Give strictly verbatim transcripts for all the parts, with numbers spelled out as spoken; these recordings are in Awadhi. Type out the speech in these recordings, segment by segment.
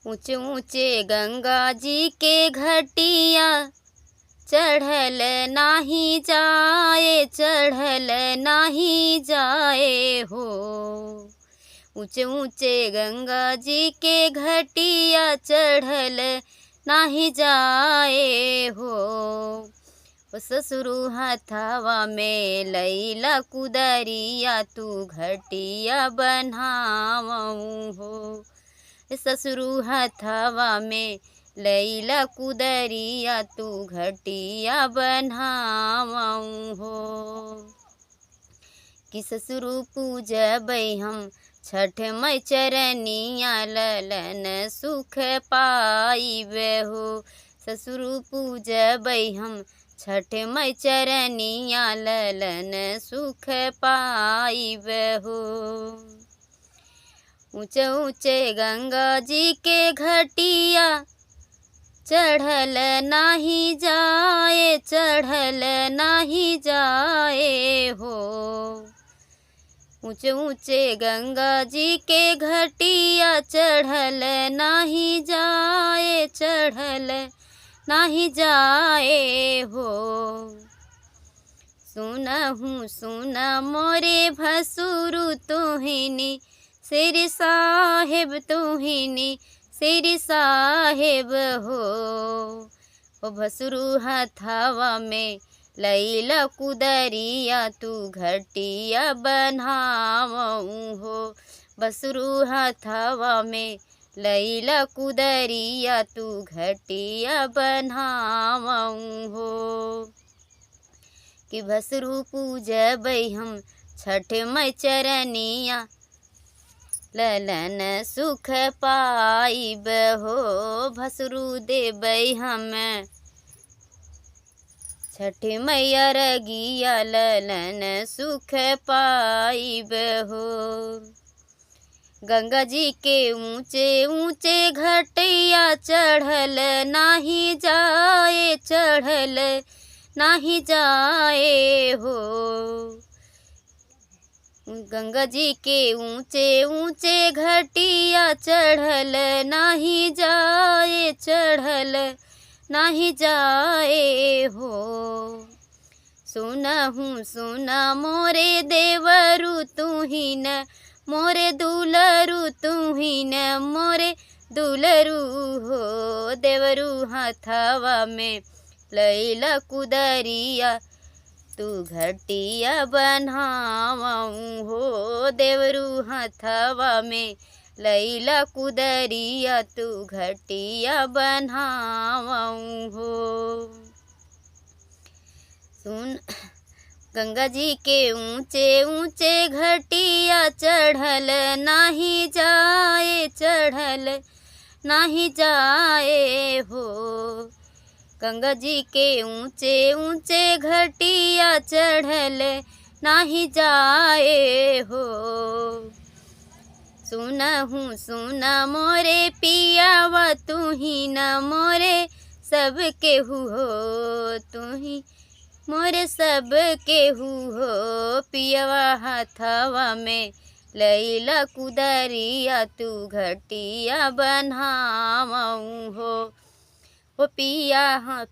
ऊंचे ऊंचे गंगा जी के घटिया, चढ़ल नाही जाए, चढ़ल नाही जाए हो। ऊंचे ऊंचे गंगा जी के घटिया, चढ़ल नाही जाए हो। ओ ससुरु हथवा में लैला कुदरिया, तू घटिया बनावऊ हो। ए ससुरु हथवा में लैला कुदरिया, तू घटिया बनावऊ हो। कि ससुरु पूजबै हम छठ मई चरनिया, ललन सुख पाइब हो। ससुरु पूजबै हम छठ मई चरनिया, ललन सुख पाइब हो। ऊंचे ऊंचे गंगा जी के घटिया, चढ़ल नाही जाए, चढ़ल नाही जाए हो। ऊंचे ऊंचे गंगा जी के घटिया, चढ़ल नाही जाए, चढ़ल नाही जाए हो। सुनहु सुन मोरे भसुरु तुहिनी, सिर साहेब तुहिनी, सिर साहेब हो। ओ भसुरु हथवा में लैला कुदरिया, तू घटिया बनावऊ हो। भसुरु हथवा में लैला कुदरिया, तू घटिया बनावऊ हो। कि भसुरु पूजबै हम छठ मई चरनिया, ललन सुख पाइब हो। भसुरु देबै हम छठ मई अरगिया, ललन सुख पाइब हो। गंगा जी के ऊंचे ऊंचे घटिया, चढ़ल नाही जाए, चढ़ल नाही जाए हो। गंगा जी के ऊंचे ऊंचे घटिया, चढ़ल नाही जाए, चढ़ल नाही जाए हो। सुनहु सुन मोरे देवरु तुहिन, मोरे दुलरु तुहिन, मोरे दुलरु हो। देवरु हथवा में लैला कुदरिया, तू घटिया बनावऊ हो। देवरु हथवा में लैला कुदरिया, तू घटिया बनावऊ हो। सुन, गंगा जी के ऊंचे ऊंचे घटिया, चढ़ल नाही जाए, चढ़ल नाही जाए हो। गंगा जी के ऊंचे ऊंचे घटिया, चढ़ल नाही जाए हो। सुनहु सुन मोरे पियावा, तुहिन मोरे सब केहू हो, तुही मोरे सब केहू हो। पियवा हथवा में लैला कुदरिया, तू घटिया बनावऊ हो। ओ पिया ह-,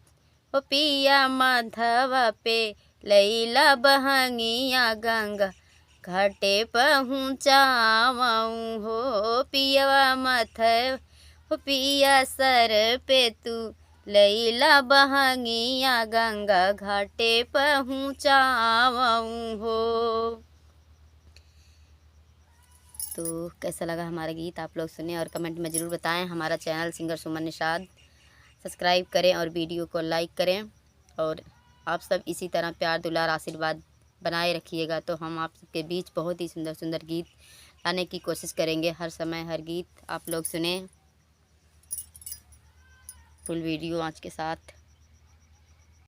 ओ पिया माथवा पे लैला बहंगिया, गंगा घाटे पहुँचावऊ हो। पियवा माथ-, ओ पिया सर पे तू लैला बहंगिया, गंगा घाटे पहुँचावऊ हो। तो कैसा लगा हमारा गीत, आप लोग सुने और comment में ज़रूर बताएं। हमारा channel singer सुमन निषाद subscribe करें और video को like करें, और आप सब इसी तरह प्यार, दुलार, आशीर्वाद बनाए रखिएगा, तो हम आप सबके बीच बहुत ही सुंदर सुंदर गीत लाने की कोशिश करेंगे। हर समय हर गीत आप लोग सुने। Full video आज के साथ